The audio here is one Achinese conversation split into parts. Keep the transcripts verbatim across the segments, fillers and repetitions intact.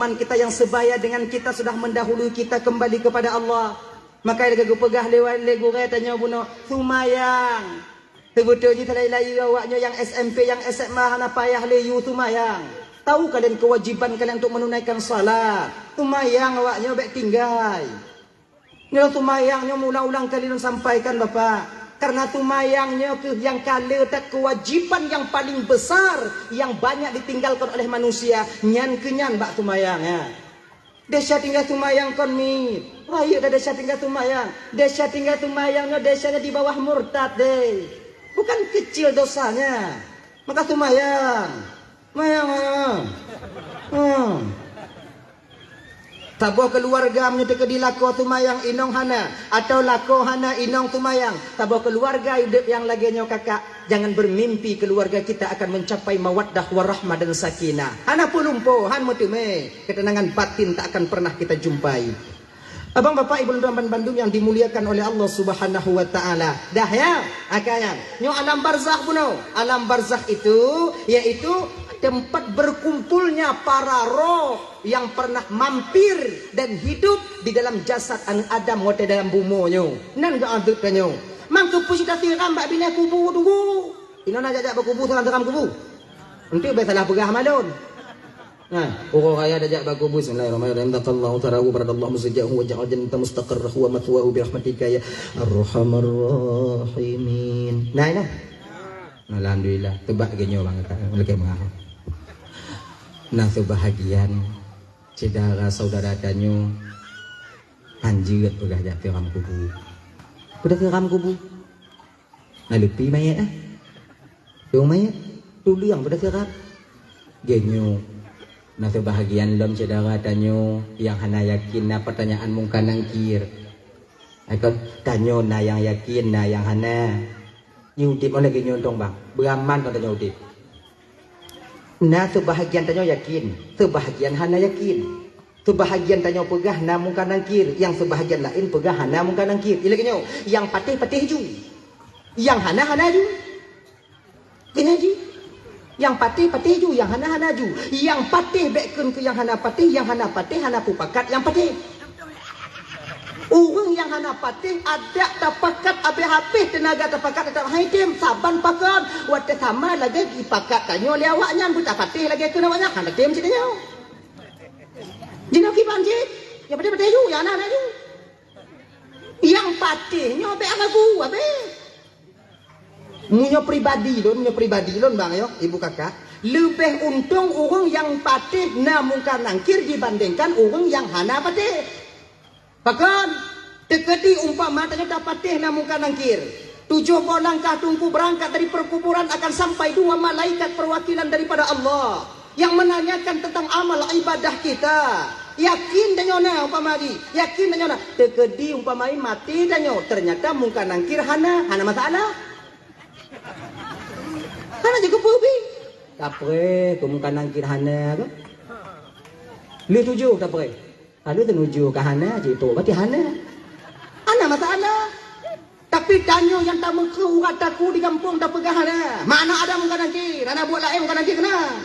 Teman kita yang sebaya dengan kita sudah mendahului kita kembali kepada Allah. Maka lagée geupeugah lé, lé gurée tanyoe bunoe, seumayang. Seubeutôi jih teulai-lai awaknyoe nyang S M P, nyang S M A hana payah lé yue seumayang. Tahu kalian kewajiban kalian untuk menunaikan salat. Seumayang awaknyoe bék tinggai. Nyoe seumayang nyoe meuulang-ulang kali lôn sampaikan, Bapak. Karena seumayang nyoe keuh nyang ka le that kewajiban yang paling besar yang banyak ditinggalkan oleh manusia. Nyan keuh nyan bak seumayang, ya. Desya tinggai seumayang kon mit. Rayeuk dah desya tinggai seumayang. Desya tinggai seumayang nyoe desya nyoe di bawah murtad deh. Bukan kecil dosanya. Maka seumayang. Mayang, mayang. Hmm. Saboh keuluwarga meunyoe teukeudi lakoe seumayang inong hana, atawa lakoe hana inong seumayang, saboh keuluwarga udeb nyang lagée nyoe kakak, jangan bermimpi keuluwarga kita akan mencapai mawaddah warahmah dan sakinah. Hana peulumpo, han meuteumé, ketenangan batin tak akan pernah kita jumpai. Abang, bapak, ibu, dan bandum yang dimuliakan oleh Allah Subhanahu wa Ta'ala. Dah, ya? Akhirnya, nyoe alam barzakh bunoe. Alam barzakh itu yaitu tempat berkumpulnya para roh yang pernah mampir dan hidup di dalam jasad aneuk Adam watée dalam bumoe nyoe. Nan geuadeueb tanyoe. Mangkeupeue cit tasiram bak binéh kubu tunggu. Inoe na jak-jak bak kubu, siram-siram kubu. Enteuk bèk salah peugah malon. Nah, uroe raya tajak bak kubu, bismillahirrahmanirrahim. Tatallahu tarahu baradallahu musajjahu wa ja'al jannata mustaqarrahu wa mathwahu bi rahmatika ya arhamar rahimin. Nah, nah. Alhamdulillah, teubak geuh nyoe bang kata, lagèe meuah. Nah, seubahagian syedara saudara tanyoe hanjeuet peugah jak siram kubu. Peugah siram kubu. Na leupi manyét ah. Dong manyét, tuleueng pada siram. Geunyoe, na seubahagian lom syedara tanyoe nyang hana yakin na peutanyaan Mungkar Nangkir. Akon tanyoe na nyang yakin, na nyang hana. Nyoe udép oleh geunyoe dong bang. Beuraman kon tanyoe udép. Na seubahagian tanyoe yakin, seubahagian hana yakin. Seubahagian tanyoe peugah na Mungkar Nangkir, nyang seubahagian laén peugah hana Mungkar Nangkir. Ilée nyoe, nyang patéh, patéh ju. Nyang hana, hana ju. Keunyang jih. Nyang patéh, patéh ju, nyang hana, hana ju. Nyang patéh bèk kheun keu nyang hana patéh, nyang hana patéh hana peupakat nyang patéh. Ureuëng nyang hana patéh adak tapakat abéh-abéh teunaga tapakat teutap hai tem saban pakon. Watée sama lagée jipakat tanyoe lé awaknyan, beutapatéh lagée kheun awaknyan, hana tem cit tanyoe. Jinoe kiban cit, nyang patéh-patéh ju, nyang hana-hana ju. Nyang patéh nyoe bèk ragu abéh. Meunyoe pribadi lôn, meunyoe pribadi lôn bang yo, ibu kakak, leubeh untông ureuëng nyang patéh na Mungkar Nangkir dibandingkan ureuëng nyang hana patéh. Pakon? Teukeudi umpama tanyoe tapatéh na Mungkar Nangkir, tujoh boh langkah teungku beurangkat dari peukuburan akan sampai dua malaikat peuwakilan daripada Allah nyang meunanyakan teuntang amal ibadah kita. Yakin tanyoe na umpama jih, yakin tanyoe na. Teukeudi umpama jih maté tanyoe, teunyata Mungkar Nangkir hana, hana masalah. Hana jeuet keupeue pih. Tapreh keu Mungkar Nangkir hana keuh. Lheueh tujoh tapreh. Lalu teunujoh ka hana, jeuet trok berarti hana. Hana masalah. Tapi tanyoe nyang tameukheun urat takue di gampông tapeugah hana. Mana ada Mungkar Nangkir, hana buet laén Mungkar Nangkir keunan.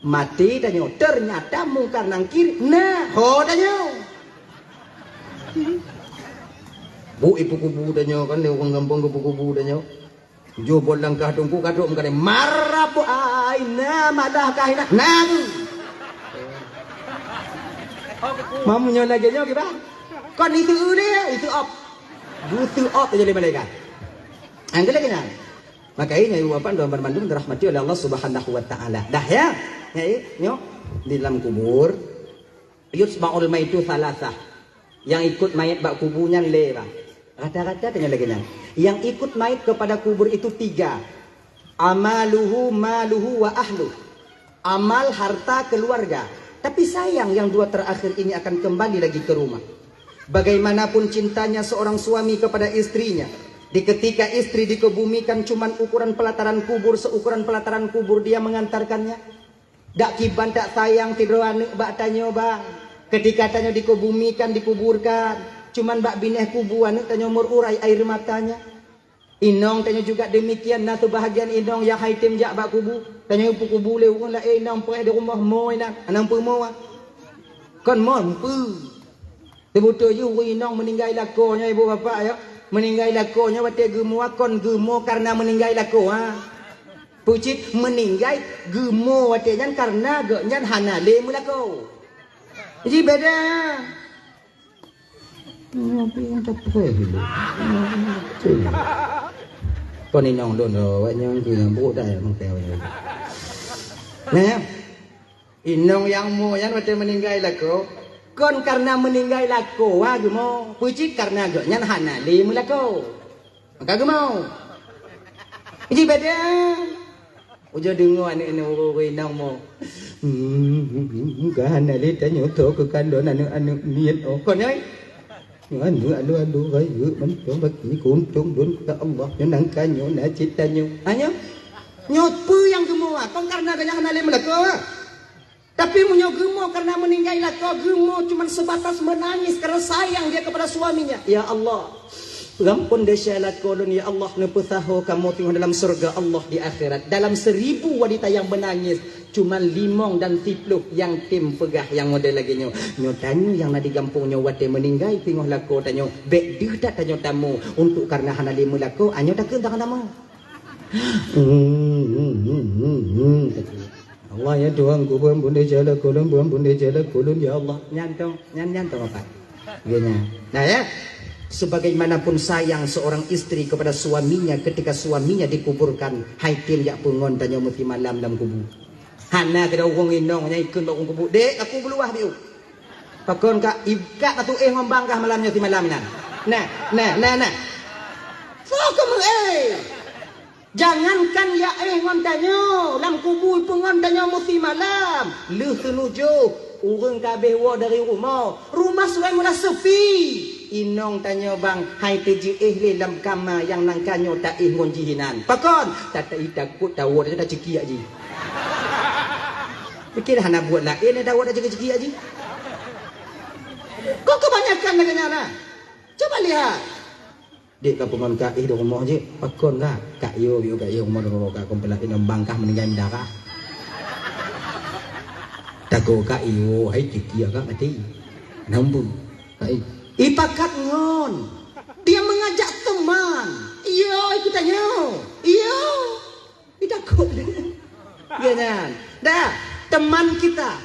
Maté tanyoe, teunyata Mungkar Nangkir na ho tanyoe. Bu ipeukubu tanyoe kan, lé ureuëng gampông geupeukubu tanyoe. Tujoh boh langkah teungku ka trok meukatai, "Marab ai na malah kah na." Na tu. Mamu nyoe lagée nyoe kiban. Kon itu ulée, itu op. Butu op jadi malaikat. Angkat lagi nyan. Maka ini ibu bapak dan bandum dirahmati oleh Allah Subhanahu wa taala. Dah ya. Ya, nyoe di dalam kubur. Yutba'ul maitu salasah. Yang ikut mayat bak kubu nyan lé bang. Rata-rata tanya lagi nyan. Yang ikut mayat kepada kubur itu tiga. Amaluhu, maluhu, wa ahlu. Amal, harta, keluarga. Tapi sayang yang dua terakhir ini akan kembali lagi ke rumah. Bagaimanapun cintanya seorang suami kepada istrinya, di ketika istri dikebumikan cuman ukuran pelataran kubur, seukuran pelataran kubur dia mengantarkannya. Dak kiban tak sayang sidroe aneuëk bak tanyoe bang. Ketika tanyoe dikebumikan, dikuburkan, cuman bak binéh kubu aneuëk tanyoe meururai air matanya. Inong tanyoe juga demikian, na seubahagian inong nyang hai tem jak bak kubu. Tanyoe peukubu lé ureuëng laén, inong preh di rumoh mo inan, anang peumo. Kon mon peue. Teubeutôi jih ureuëng inong meuninggai lakoe nyoe, ibu bapak, ya. Meuninggai lakoe nyoe watée geumo, kon geumo kareuna meuninggai lakoe, ha. Peue cit meuninggai geumo watée nyan kareuna geuh nyan hana lé meulakoe. Ji beda. Nyoe pih nyang teupreh dulu. Kon inong lôn, awak nyang keu nyang brok dah, ya, mungkin awak nyang. Nah, ya. Inong nyang mo nyan watée meuninggai lakoe, kon kareuna meuninggai lakoe wa geumo, peue cit kareuna geuh nyan hana lé meulakoe. Maka geumo. Ji beda. Ujoe deungoe aneuk inong ureuëng inong mo. Hmm, ka hana lé tanyoe tho keu kandon aneuk-aneuk miet oh. Kon nyoe? Aneuk alu-alu rayeuk mantong baki keuuntông lôn, ya Allah, nyoe nangka nyoe na cit tanyoe. Ha nyoe? Nyoe peue nyang geumo, ah? Kon kareuna geuh nyan hana lé meulakoe, ah? Tapi meunyoe geumo kareuna meuninggai lakoe, geumo cuma sebatas menangis karena sayang dia kepada suaminya. Ya Allah, gampông desya lakoe lôn, ya Allah, neupeusaho kamoe teungoh dalam syurga Allah di akhirat. Dalam seribu wanita yang menangis, cuma limong dan siplôh nyang tem peugah nyang model lagée nyoe. Nyoe tanyoe nyang na di gampông nyoe watée meuninggai teungoh lakoe tanyoe, bék deuh that tanyoe tamu untuk kareuna hana lé meulakoe, anyoe takheun tangan tamu. Allah ya Tuhanku, beuampun desya lakoe lôn, beuampun desya lakoe lôn, ya Allah. Nyan tong, nyan, nyan tong apa? Ya, nyan. Nah, ya. Sebagaimanapun sayang seorang istri kepada suaminya ketika suaminya dikuburkan, hai tem jak peue ngon tanyoe meusimalam lam kubu. Hana keudroe ureuëng inong nyang ikheun bak ureuëng kubu, "Dek, aku beuluwah biu." Pakon ka ikat atu éh ngon bangkah malam nyoe simalam nyan. Nah, nah, nah, nah. Fokus meuéh. Jangankan ya éh ngon tanyoe, lam kubu peue ngon tanyoe meusimalam. Lheueh seunujoh, ureuëng ka habéh woe dari rumoh. Rumoh surai mula seupi. Inong tanyoe bang, hai teujeuéh lé lam kama nyang nangka nyoe taéh ngon jih inan. Pakon? Tatai takot tawoe tanyoe tacekiak jih. Pikir hana buet laén, tawoe tacekiak-cekiak jih. Kok kebanyakan lagée nyan, nah? Coba lihat. Dek ka peungon ka éh di rumoh jih, pakon ka? Ka yo, yo ka éh rumoh di rumoh ka kompela inong bangkah meuninggai mendarah. Tako ka yo, hai tiki ka mati. Nambu. Hai. Ipakat ngon. Dia mengajak teman. Iyo, ikut tanya. Iyo. Itakut. Ya kan? Dah, teman kita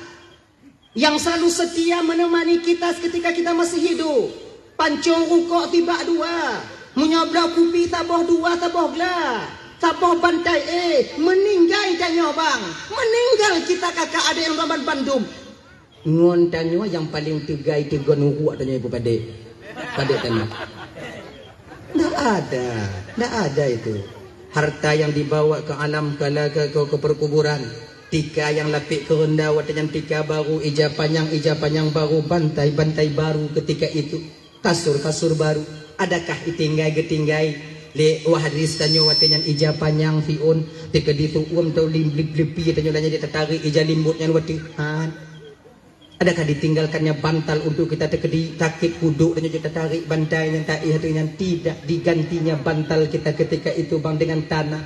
yang selalu setia menemani kita ketika kita masih hidup. Pancong rukok tibak dua. Meunyoe bloe kupi saboh dua, saboh gla. Saboh bantai éh, meuninggai tanyoe bang. Meuninggal kita kakak adék nyang raban bandum. Ngon tanyoe nyang paleng teugai teugon uruek tanyoe ibu padék. Padék tanyoe. Ndak ada, ndak ada itu. Harta yang dibawa ke alam kala ke, ke, ke perkuburan. Tika yang lapik keunda watée nyan tika baru, ija panyang, ija panyang baru, bantai, bantai baru ketika itu. Kasur, kasur baru. Adakah itinggai geutinggai lé waris tanyoe watée nyan ija panyang siôn, teukeudi siôn tau lim blip-blipi tanyoe lanyée tatarék ija limbot nyan watée. Han. Adakah ditinggalkannya bantal untuk kita teukeudi sakét kudok dan juga tatarék bantai nyang taéh ateueh nyan? Tidak, digantinya bantal kita ketika itu bang dengan tanah.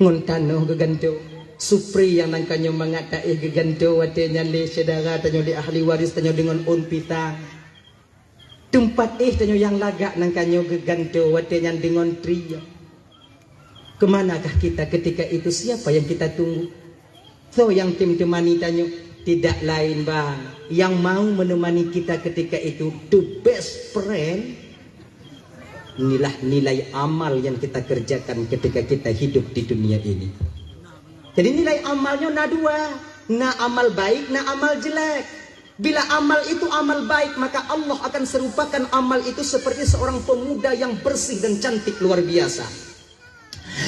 Ngon tanoh geugantoe. Supri nyang nangka nyoe mangat taéh geugantoe watée nyan lé syedara tanyoe, lé ahli waris tanyoe deungon ôn pisang. Teumpat éh tanyoe nyang lagak nangka nyoe geugantoe watée nyan deungon trie. Ke manakah kita ketika itu? Siapa yang kita tunggu? Soe nyang tem teumani tanyoe? Tidak lain bang, yang mau menemani kita ketika itu, the best friend, inilah nilai amal yang kita kerjakan ketika kita hidup di dunia ini. Jadi nilai amal nyoe na dua, na amal baik, na amal jelek. Bila amal itu amal baik, maka Allah akan serupakan amal itu seperti seorang pemuda yang bersih dan cantik luar biasa.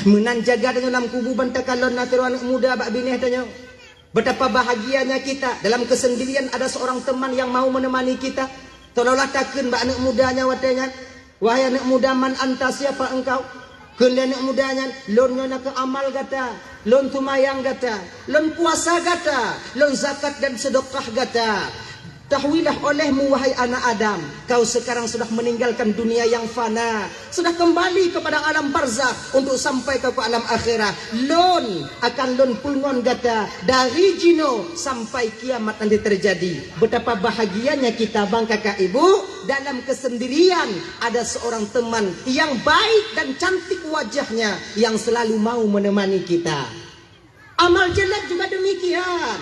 Meunan jaga tanyoe lam kubu ban takalon na sidroe aneuëk muda bak binéh tanyoe. Betapa bahagianya kita, dalam kesendirian ada seorang teman yang mau menemani kita. Seolah-olah takheun bak aneuëk muda nyan watée nyan, "Wahai aneuëk muda, man anta, siapa engkau?" Kheun lé aneuëk muda nyan, "Lôn nyoe nakeuh amal gata, lôn seumayang gata, lôn puasa gata, lôn zakat dan sedekah gata." Ketahuilah olehmu, wahai anak Adam, kau sekarang sudah meninggalkan dunia yang fana, sudah kembali kepada alam barzakh untuk sampai kau ke alam akhirat. Lôn akan lôn peungon gata dari jinoe sampai kiamat nanti terjadi. Betapa bahagianya kita, bang, kakak, ibu, dalam kesendirian ada seorang teman yang baik dan cantik wajahnya yang selalu mau menemani kita. Amal jelek juga demikian.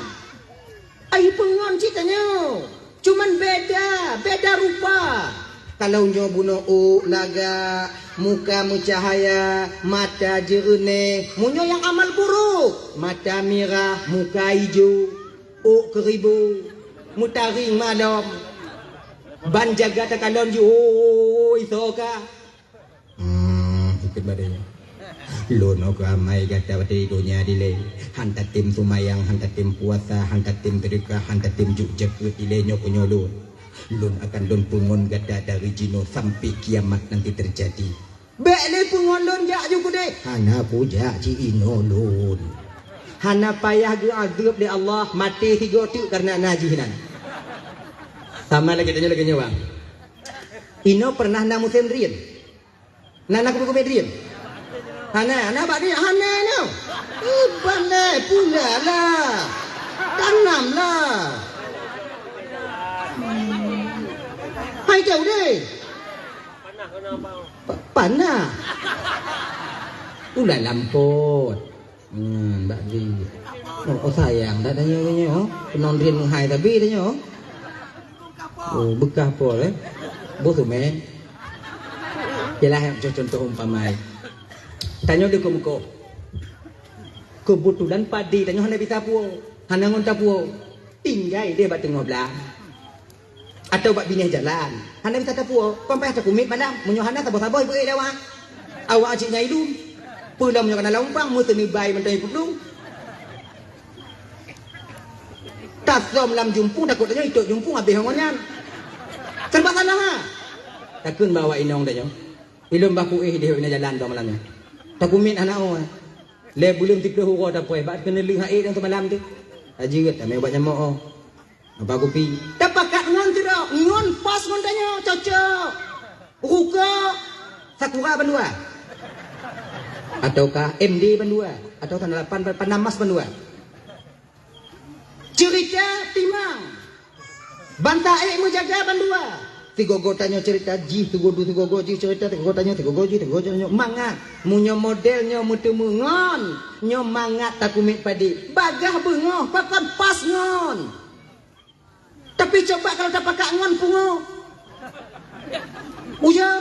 Ai peungon cit tanyoe. Cuman beda, beda rupa. Kalau nyoe bunoe ôk lagak, muka meucahaya, mata jeureunéh. Meunyoe nyang amal buruk, mata mirah, muka ijo, ôk keuribu, meutaring malom. Ban jaga takalon jih, oi, soe ka? Hmm, ikut badai. Lôn keu amai gata watée donya dilée. Han tatem sumayang, han tatem puasa, han tatem seudeukah, han tatem jok jakeuet dilée nyoe keu nyoe lôn. Lôn akan lôn peungon gata dari jinoe sampai kiamat nanti terjadi. Bék lé peungon lôn jak ju keudeh. Hana kujak ci inoe lôn. Hana payah geuazeueb lé Allah, maté sigoe teuk kareuna na jih nan. Sama lagée tanyoe lagée nyoe, bang. Inoe pernah na musém drien? Na, na keubeue-keubeue drien? Hana, hana bak drien, hana nyoe. Iban lé, pula lah. Tanam lah. Hai jauh deh. Pa-, panah. Ulah lampot. Hmm, bak di. Oh, oh, sayang dak tanyoe, tanyoe, oh. Keunong drien meuhai tabi tanyoe. Oh, beukah pol, eh. Boh tu, men. Jeulaih, eh, contoh umpama. Tanyoe di muko-muko. Keubeutulan padé tanyoe hana bisa puwoe. Hana ngon tapuwoe. Tinggai deh bak teungoh blang. Atau bak binéh jalan. Hana bisa tapuwoe, kon payah takumiet malam. Meunyoe hana saboh-saboh ibu lewat. Awak cit nyai lom. Peue lom nyoe kana lam umpang, meuseuneuk bai mantong ipeuplong. Tasom lam jumpung, takot tanyoe itot jumpung habéh ngon nyan. Serba salah, ha? Takheun bak awak inong tanyoe. Ilom baku éh deh bak binéh jalan dong malam nyoe. Takumiet hana oh. Lé buleuen siplôh uroe tapoh, bak keuneulheueh hai dong seumalam tu. Tajeuet tamé ubat nyamok oh. Apa kupi? Tapakat ngon sidroe, ngon pos ngon tanyoe, cocok. Rukok, Sakura bandua. Ataukah M D bandua. Ataukah delapan, Panamas bandua. Cerita timang. Banta ék meujaga bandua. Sigogo tanyoe cerita jih, sigogo, sigogo jih cerita, sigogo tanyoe, sigogo jih, sigogo tanyoe. Mangat. Meunyoe model nyoe meuteumé ngon, nyoe mangat takumiet padé. Bagah beungoh, pakon pas ngon. Tapi coba kalau tapakat ngon pungo. Uya.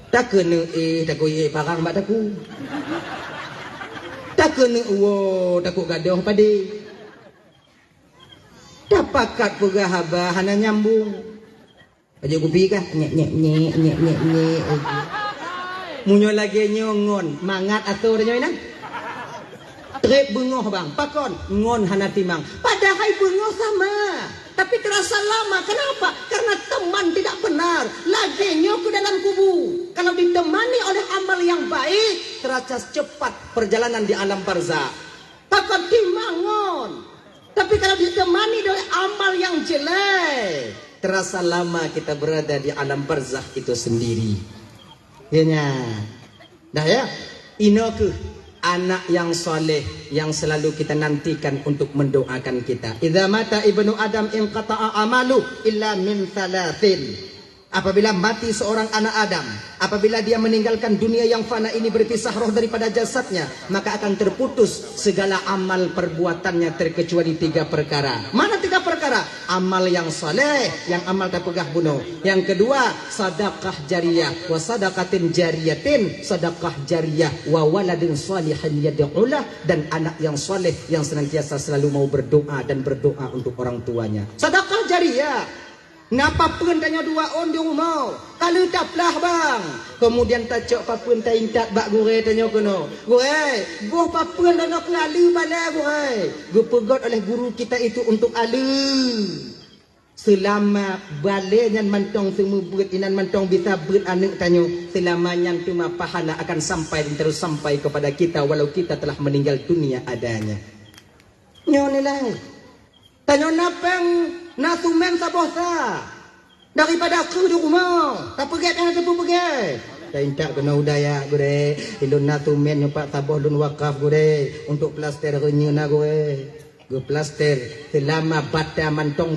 Takeuneuk éh, takot éh parang bak takue. Takeuneuk uwoe, takot gadoh padé. Tapakat peugah haba hana nyambung. Pajoh kupi kah? Nyek, nyek, nyek, nyek, nyek, nyek. Meunyoe lagée nyoe ngon, mangat asoe tanyoe inan. Treb beungoh bang, pakon? Ngon hana timang. Padahai beungoh sama, tapi terasa lama. Kenapa? Karena teman tidak benar. Lagée nyoe keu dalam kubu. Kalau ditemani oleh amal yang baik, terasa cepat perjalanan di alam barzakh. Pakon timang ngon. Tapi kalau ditemani oleh amal yang jelek, terasa lama kita berada di alam barzakh itu sendiri. Ya nya. Dah ya. Inoe keuh anak yang saleh yang selalu kita nantikan untuk mendoakan kita. Idza mata ibnu Adam inqata'a amalu illa min thalathin. Apabila mati seorang anak Adam, apabila dia meninggalkan dunia yang fana ini, berpisah roh daripada jasadnya, maka akan terputus segala amal perbuatannya terkecuali tiga perkara. Mana tiga perkara? Amal yang saleh, nyang amal tapeugah bunoe. Yang kedua, sadaqah jariyah, wa sadaqatin jariyatin, sadaqah jariyah, wa waladin salihin yad'ulah, dan anak yang saleh yang senantiasa selalu mau berdoa dan berdoa untuk orang tuanya. Sadaqah jariyah. Na papeuen tanyoe dua ôn di rumoh, ka lheueh taplah bang. Kemudian tacok papeuen taintat bak gurée tanyoe keunoe. Gurée, boh papeuen tanyoe keu aleue balée gurée. Geupeugot oleh guru kita itu untuk aleue. Seulama balée nyan mantong seumeubeuet inan mantong bisa beuet aneuëk tanyoe, seulama nyan teuma pahala akan sampai dan terus sampai kepada kita walau kita telah meninggal dunia adanya. Nyoe nilai. Tanyoe na péng, na sumen saboh sa. Daripada keu di rumoh, tapeugét nyang teupeu peugét. Taintak keunoe u dayah gurée, ilôn na sumen nyoe pat saboh lôn wakaf gurée, untuk plaster reunyeun na gurée. Geuplaster seulama bata mantong